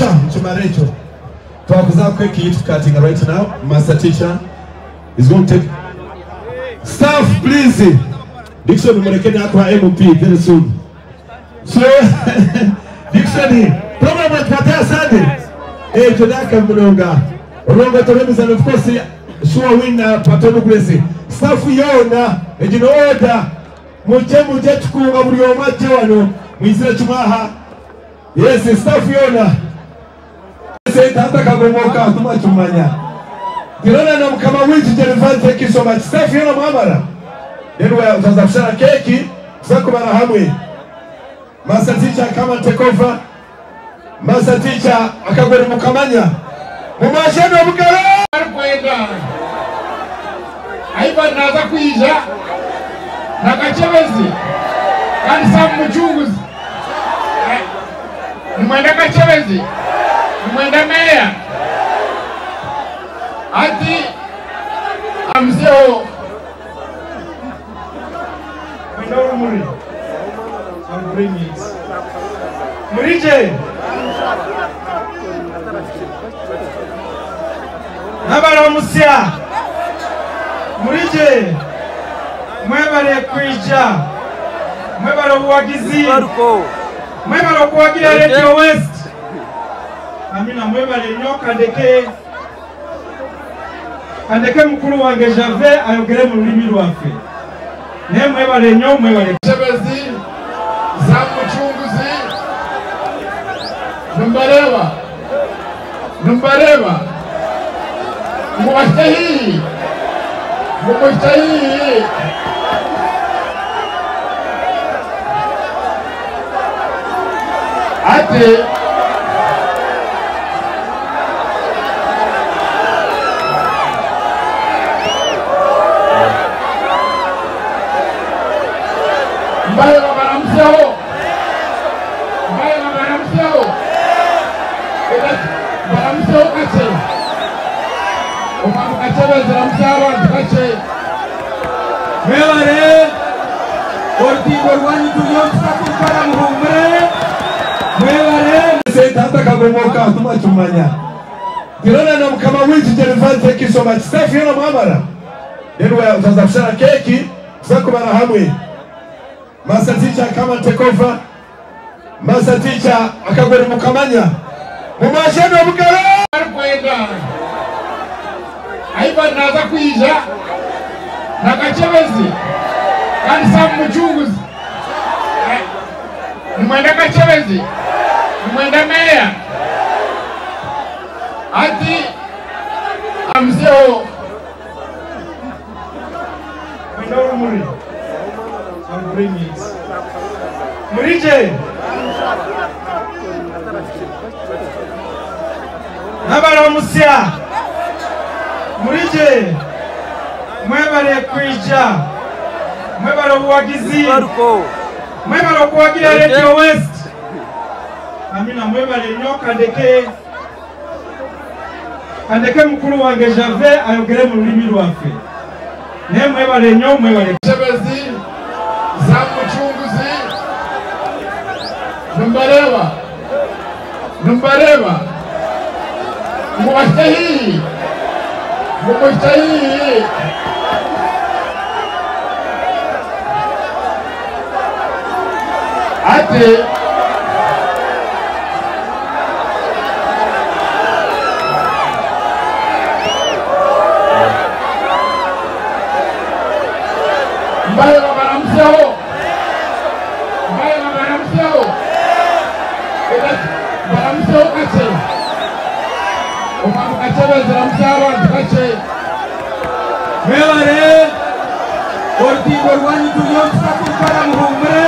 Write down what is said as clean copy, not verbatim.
teacher, nkimara ekyo. Twakuza keki yitu cutting right now. Master teacher is going to take staff please. Dickson mureke nakuha MP very soon. So Dickson, program twataya Sunday. Ekyo nakamunonga. Orongo toremizano of course sure winner Patonu Grace. Staff yona egino order. Mujje mujje tukunga buli omu ajje wano mwizire kimwaha. Yes, staff yona. Tata kagomoka tumachumanya. Tirana na mukama witu Jennifer, thank you so much. Staff yona mwamara. Then we utaanza kushara keki tuzakumara hamwe. Master teacher kama take over. Master teacher akagwera mukamanya. Mumasheno mugaro. Kwenda. Aiba naza kuija. Nakachebezi. Kandi Sam Muchunguzi. Nimwenda Kachebezi. Nimwenda meya. Ati amseo Mwenda urumuri. I'll bring it. Murije. Nabaramusya. Murije. Mwebale kwija. Mwebale obuwagizi. Mwebale okuwagira Radio West. Amina mwebale nnyo kandeke. Kandeke mukulu wange Jave ayogere mu lulimi lwaffe. Naye mwebale nnyo mwebale. Kachebezi Sam Muchunguzi. Numbareba. Numbareba. Mubashtahi. Mubashtahi. Ati mbaye baramseho. Mbaye baramseho. Baramseho kache. Omwana Kachebezi ramseho abantu kache. Mwebale orutingo rwanyu turiyo tutakutwara muhumure. Mwebale Tata kagomoka tumachumanya. Tirana na mukama witu Jennifer, thank you so much. Staff yona mwamara. Then we utaanza kushara keki tuzakumara hamwe. Master teacher kama take over. Master teacher akagwera mukamanya. Mumasheno mugaro. Kwenda. Aiba naza kuija. Nakachebezi. Kandi Sam Muchunguzi. Nimwenda Kachebezi. Nimwenda meya. Ati amseo Mwenda urumuri. I'll bring it. Murije. Nabaramusya. Murije. Mwebale kwija. Mwebale obuwagizi. Mwebale okuwagira Radio West. Amina mwebale nnyo kandeke. Kandeke mukulu wange Jave ayogere mu lulimi lwaffe. Naye mwebale nnyo mwebale. Kachebezi Sam Muchunguzi. Numbareba. Numbareba. Mubashtahi. Mubashtahi. Ati mbaye baramseho. Mbaye baramseho. Baramseho kache. Omwana Kachebezi ramseho abantu kache. Mwebale orutingo rwanyu turiyo tutakutwara muhumure.